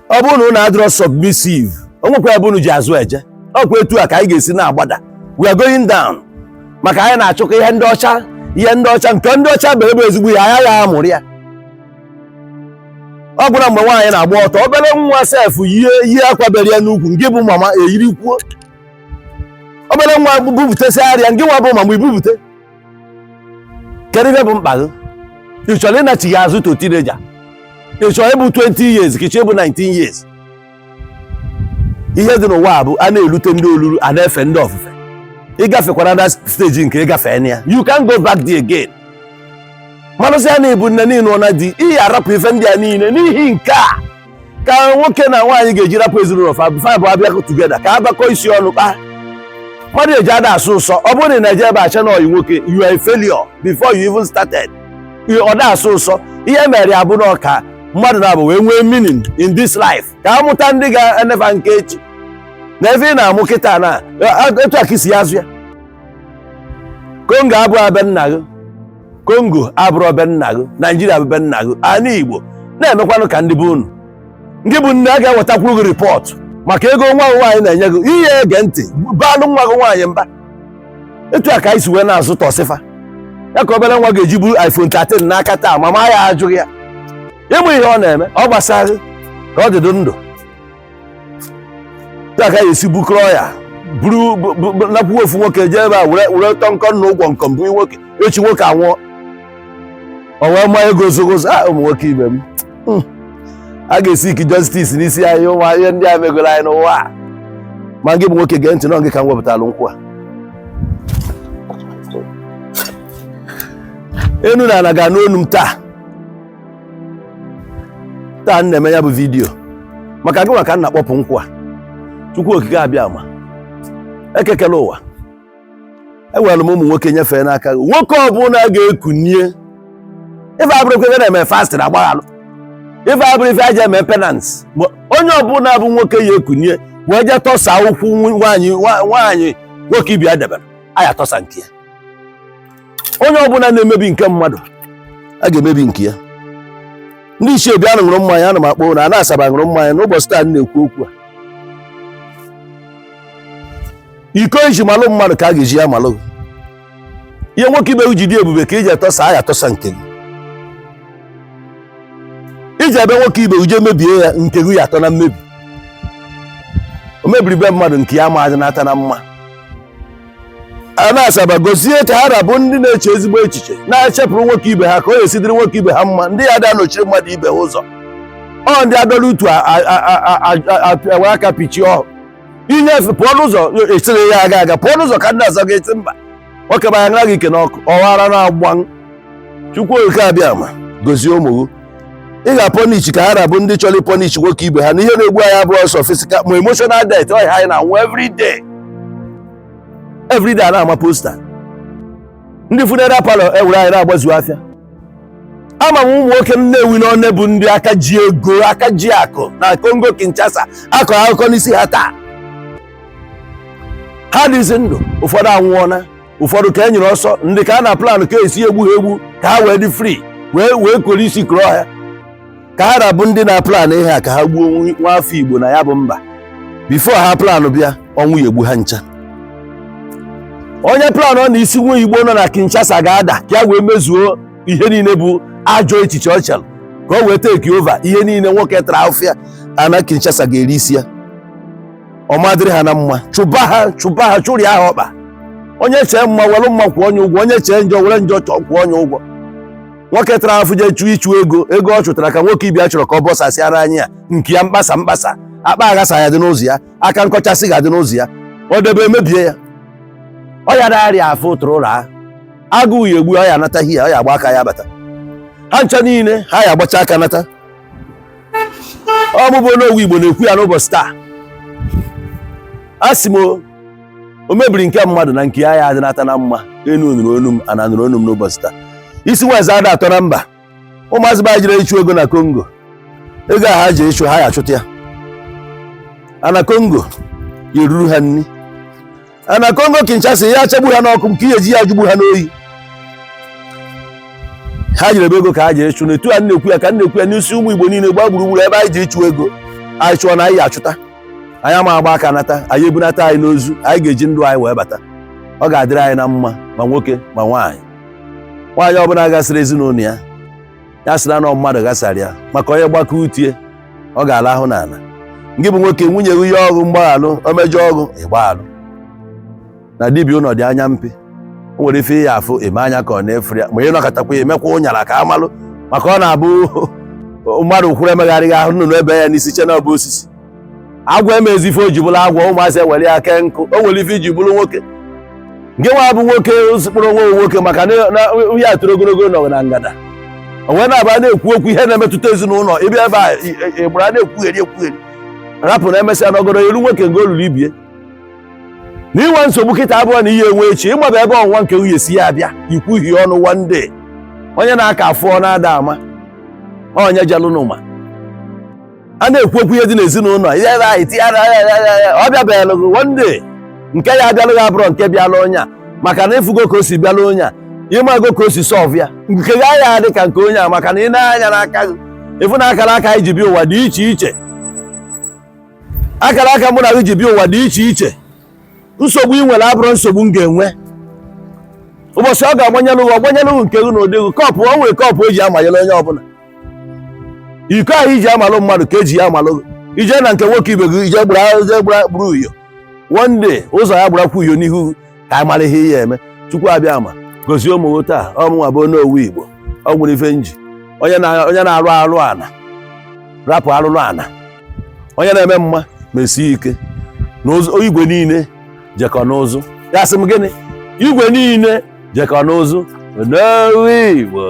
Ọ bụrụ na unu adịrọ submissive, o nwekwa ebe unu ji azụ eje. Ọkwa etu a ka anyị ga-esi na-agbada. We are going down, maka anyị na-achọkọ ihe ndị ọcha, ihe ndị ọcha nke ndị ọcha bụ ebe ezigbo ya anya ya amụrụ ya. Ọ gwụra mgbe nwaanyị na-agba ọtọ, obere nwa sef yie yie akwa bere ya n'ukwu, nke bụ mama eyiri kwuo. Obere nwa bupụtasị arịa, nke nwa bụ mama ibupụte. Kedu ihe bụ mkpa gị? Ị chọrọ ịnachi gị azụ to teenager? Ị chọrọ ịbụ 20 years ka ị chọrọ ịbụ 19 years? Ihe dị n'ụwa a bụ a na-erute ndị olulu, a na-efe ndị ofufe. Ịgafekwara na stage nke ịgafe ya, you can go back there again. Manụsị ya na ịbụ nne niile ọ na di iyi arapụ ife ndị a niile. N'ihi nke a ka nwoke na nwaanyị ga-eji rapụ ezinụlọ fa fa bụ abịa together ka agbakọ isi ọnụ kpaa. Mmadụ eji ada asụ ụsọ. Ọ bụrụ na ị na-eje ebe acha na ọyị nwoke, you are a failure before you even started. Ọ da asụ ụsọ. Ihe mere ya bụ na ọka mmadụ na-abụ wee nwee meaning in this life, ka amụta ndị ga-enefa nke echi na ebe ị na-amụ kịta na etu a ka isi ya azụ ya. Kongo abụọ abe nna gị, Kongo abụrụ obe nna gị, Naijiria bụ be nna gị. Ana Igbo na-emekwanụ ka ndị bụ unu. Ndị bụ nne a ga-ewetakwuru gị report maka ego nwa gị nwaanyị na-enye gị. Ihe ege ntị, baalụ nwa gị nwaanyị mba. Etu a ka anyị si wee na-azụ tọsịfa ya, ka obere nwa ga-eji buru iPhone 13 n'aka taa, mama ya ajụghị ya ịmụ ihe ọ na-eme. Ọ gbasara ka ọ dịdụ ndụ. Etu a ka anyị esi bukọrọ ya buru nakwuo ofu nwoke jee ebe a were were tọnkọ na ụgwọ nkọm bụ nwoke. Echi nwoke anwụọ, o wee maa ego zogozo a. Ụmụ nwoke ibe m, a ga-esi ike justice n'isi anyị, ụmụ ihe ndị a megoro anyị n'ụwa a. Ma gị bụ nwoke, gee ntị nọ gị ka m wepụtalụ nkwụ a. Enu na ala ga n'onu m taa. Taa m na-eme ya bụ video maka gị, maka m na-akpọpụ nkwụ a. Chukwu Okike abịa ma ekekele ụwa, ewere m ụmụ nwoke nyefee n'aka gị. Nwoke ọbụla ga-ekunie ife abụrụkwa ife na-eme fasting agbaghalụ, ife abụrụ ife aja eme penance. Onye ọbụla bụ nwoke ya ekunie wee jee tọsa ụkwụ nwaanyị nwaanyị nwoke ibi ya debere aya tọsa nke ya. Onye ọbụla na-emebi nke mmadụ, a ga-emebi nke ya. Ndị ichie bịa ṅụrụ mmanya. Ana m akpọ na ana Asaba ṅụrụ mmanya n'ụbọchị taa m na-ekwu okwu a. Iko iji malụ mmadụ ka a ga-eji ya malụ gị. Ihe nwoke ibe ji dị ebube ka iji atọsa aya atọsa nke gị. Iji ebe nwoke ibe uje mebie ya, nke gị ya atọ na mmebi. O mebiri be mmadụ, nke ya ma adị nata na mma. Ana Asaba gozie ka ha rabụ ndị na-eche ezigbo echiche, na-echepụrụ nwoke ibe ha ka ọ ga-esi dịrị nwoke ibe ha mma. Ndị ya da anọchiri mmadụ ibe ha ụzọ, ọ ndị adọrọ utu ewe aka pichie ọhụ inyefe pụọ n'ụzọ, esiri ya aga aga pụọ n'ụzọ ka ndị ọzọ ga-eti mba. Nwoke banya ṅara gị ike n'ọkụ ọghara na-agba. Chukwu Okike abịa ma gozie ụmụ gị. Ị ga-apunish ka ha rabụ ndị chọrọ ịpunish nwoke ibe ha. Na ihe na-egbu anyị abụrụ ọsọ physical ma emotional death ọhịa anyị na-anwụ every day, every day. A na-ama poster ndị funeral parlour ewere anyị na-agbazu afịa. Ama m ụmụ nwoke Nnewi n'ọnụ bụ ndị aka ji ego, aka ji akụ na Congo Kinshasa, akọ akụkọ n'isi ha taa. Ha dịzi ndụ, ụfọdụ anwụọna, ụfọdụ ka e nyere ọsọ, ndị ka a na plan ka esi egbu ha egbu ka ha wee dị free, wee wee koro isi koro ọhịa. Ka ha rabụ ndị na plan ihe a ka ha gbuo nwa afọ Igbo na ya bụ mba. Before ha plan bịa, ọnwụ ya egbu ha ncha. Onye plan ọ na isi nwa Igbo nọ na Kinshasa ga-ada ka ya wee mezuo ihe niile bụ ajọ echiche ọ chere ka o wee take over ihe niile nwoke tara afịa ana Kinshasa ga-eri isi ya. Ọmadịrị ha na mma. Chụba ha, chụba ha, chụrịa ha ọkpa. Onye chee mma, were mma kwụọ onye ụgwọ. Onye chee njọ, were njọ chọọ kwụọ onye ụgwọ. Nwoke tara afụ jee chụọ ịchụ ego, ego ọ chụtara ka nwoke ibe ya chọrọ ka ọ bọsasịara anya ya nke ya. Mkpasa mkpasa akpa aghasa ya dị n'ụzọ ya, aka nkọchasị ga-adị n'ụzọ ya. Ọ debe emebie ya, ọ ya darịa afụ tụrụ ụlọ ahụ, agụụ ya egbu ya. Ọ ya anataghị ya, ọ ya agba aka ya bata. Ha ncha niile ha ya agbacha aka nata. Ọ mụbụ Onowu Igbo na-ekwu ya n'ụbọchị taa. A sị m o mebiri nke mmadụ na nke ya ya adịnata na mma. Enu nụrụ onu m, ana nụrụ onu m n'ụbọchị taa. Isi nwa ada atọ na mba. Ụmụazị ba jere ịchụ ego na Congo, ego a ha ji ịchụ ha ya achụta ya. Ana Congo ya eruru ha nni. Ana Congo Kinshasa ya achagbu ha n'ọkụ nke ihe ji ya ajụgbu ha n'oyi. Ha jere ebe ego ka ha ji ịchụ. Na etu a na-ekwu ya ka m na-ekwu ya n'isi ụmụ Igbo niile gbaa gburugburu ebe anyị ji ịchụ ego. Anyị chụọ na anyị achụta, anyị ama agba aka nata, anyị ebunata anyị n'ozu. Anyị ga-eji ndụ anyị wee bata. Ọ ga-adịrị anyị na mma, ma nwoke ma nwaanyị. Nwaanyị ọbụla gasịrị ezinụlọ ya, ya sịra na mmadụ gasara ya, maka onye gbakọ utie, ọ ga-ala ahụ n'ala. Ngị bụ nwoke, nwunye gị ya ọgụ mgbaghalụ, o mejọ ọgụ, ịgbaghalụ. Na dibịa ụlọ dị anya mpi, o nwere ife ya afụ eme anya ka ọ na-efere ya, ma ị nọkọtakwa ya emekwa ụnyara ka amalụ, maka ọ na-abụ mmadụ kwuru emegharịghị ahụ, nnụnụ ebe ya n'isi che na ọ bụ osisi. Agwọ emezi ife o ji bụrụ agwọ, ụmụazị ewere ya kee nkụ. O nwere ife iji bụrụ nwoke. Gị nwa bụ nwoke kpụrụ onwe nwoke, maka na ihe a toro ogologo nọ na ngada, o wee na-aba na-ekwu okwu ihe na-emetụta ezinụlọ. Ịbịa ebe a ịgbara na-ekwugheri ekwugheri, rapụ na emesịa n'ọgọdọ elu nwoke nga olulu ibie na inwe nsogbu kịta abụọ na ihe enwe echi. Ịgbaba ebe ọnwụnwa nke nwunye si ya abịa, ikwuhie ọnụ one day. Onye na-aka afọ ọ na-ada ama onye jelụ n'ụma a na-ekwu okwu ihe dị n'ezinụlọ, ihe ebe ahụ itinye ọ bịabeghị gị one day. Nke ya abịalụ gị abụrọ nke bịala onye a, maka na ịfụgo ka o si bịala onye a, ịmago ka o si solve ya. Nke gị anya dị ka nke onye a, maka na ị na-anya n'aka gị, ịfụ na akara aka anyị ji bịa ụwa dị iche iche. Akara aka mụ na gị ji bịa ụwa dị iche iche. Nsogbu ị nwere abụrụ nsogbu m ga-enwe. Ụbọchị ọ ga-agbanyelụ gị, ọgbanyelụ gị nke gị na ụdị gị. Cup o nwere, cup eji amanyere onye ọbụla. Iko ahụ iji amalụ mmadụ ka eji ya amalụ gị. Ije na nke nwoke ibe gị, ije gbara, ije gbara gburu uyo, one day ụzọ ya gbarakwa uyo n'ihu ka a mara ihe ya eme. Chukwu abịa ma gozie ụmụ gị taa. Ọmụnwa bụ Onowu Igbo. Ọ nwere ife nji onye na-arụ arụ ana, rapụ arụrụ ana. Onye na-eme mma mesie ike na ụzọ. Igwe niile jekọ n'ụzụ ya. Sị m gịnị? Igwe niile jekọ n'ụzụ. Onowu Igbo.